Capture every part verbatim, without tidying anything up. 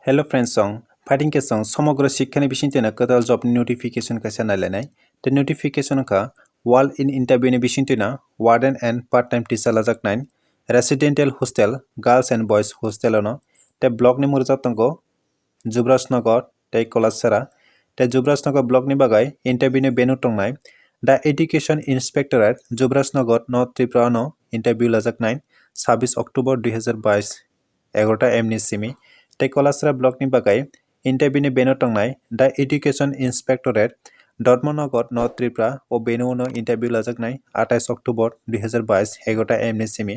Hello friends, song fighting ke song somogro sikha ni bising tena kwtal job ni notification kaisa nailainai. Te notification wngkha wall in interview ni bising tena warden and part time teacher lajak nai, residential hostel, girls and boys hostel ono. Te block ni murjak tongo Jubrajnagar tei Kolasara. Te Jubrajnagar block ni bagwi interview ni venue tongnai The Education Inspectorate, Jubrajnagar, North Tripura no interview lajak nai sabis October dui hazar bais egaroh ta M ni simi. Tei Kolasara block ni bagwi interview ni venue tongnai The Education Inspectorate, Dharmanagar, North Tripura o venue no interview lajak nai atais October dui hazar bais egaroh ta M ni simi.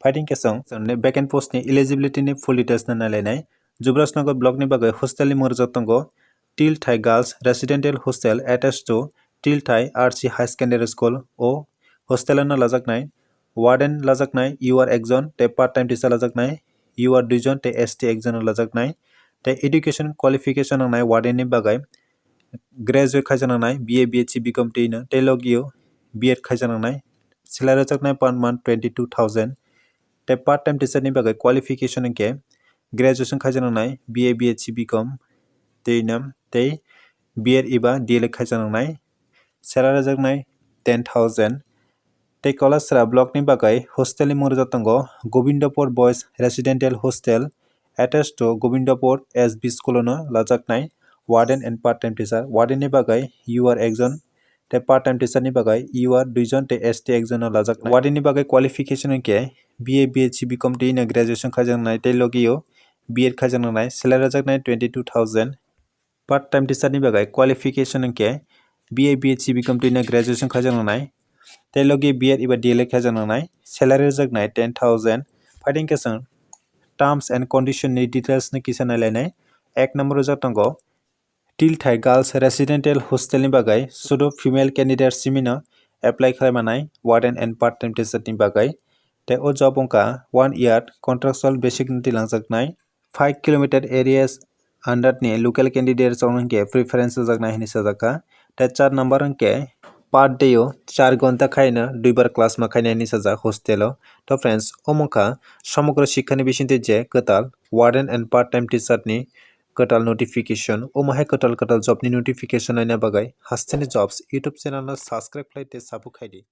Fighting ke song vacant post ni eligibility ni full details no nailainai. Jubrajnagar block ni bagwi hostel ni murjak tongo Tilthai Girls Residential Hostel attached to Tilthai R C High Secondary School o hostel no lajak nai. Warden lajak nai U R ekjon tei part time teacher lajak nai U R duijon tei S T ekjon lajak nai. Tei education qualification wngnai warden ni bagwi graduate khaijak nai B A, B H C, B Com tei no tei logio B Ed khaijak nai. Salary rwjak nai per month twenty two thousand. Tei part time teacher ni bagwi qualification hwnkhe graduation khaijak nai B A, B H C, B Com tei no tei B Ed eba D L Ed khaijak nai. Salary rwjak nai ten thousand. Tei Kolasara block ni bagwi hostel ni murjak tongo Gobindapur Boys Residential Hostel attached to Gobindapur S B School no lajak nai warden and part time teacher. Warden ni bagwi U R ekjon tei part time teacher ni bagwi U R duijon tei S T ekjon no lajak nai. Warden ni bagwi qualification hwnkhe B A, B H C, B Com tei no graduation khaijak nai tei logio B Ed khaijak nai. Salary rwjak nai twenty two thousand. Part time teacher ni bagwi qualification hwnkhe B A, B H C, B Com tei no graduation khaijak nai tei logi B Ed eba D L Ed khaijak nai. Salary rwjak nai ten thousand. Fighting ke song terms and condition ni details no kisa nailainai. Ek number rwjak tongo Tilthai Girls Residential Hostel ni bagwi sudo female candidate simi no apply khlai manai warden and part time teacher ni bagwi. Tei o job wngkha one year contractual basic no tilangjak nai. Five kilometer areas under ni local candidates rok hwnkhe preference rwjak nai hinwi sajak kha. Tei char number hwnkhe per day o char gonta khaino duibar class ma khainai hinwi sajak hostel o. To friends, omo wngkha somogro sikha ni bisingtwi je kwtal warden and part time teacher ni kwtal notification. Omo hai kwtal kwtal job ni notification naina bagwi Hasteni Jobs YouTube channel no subscribe khlai tei sabuk khai di.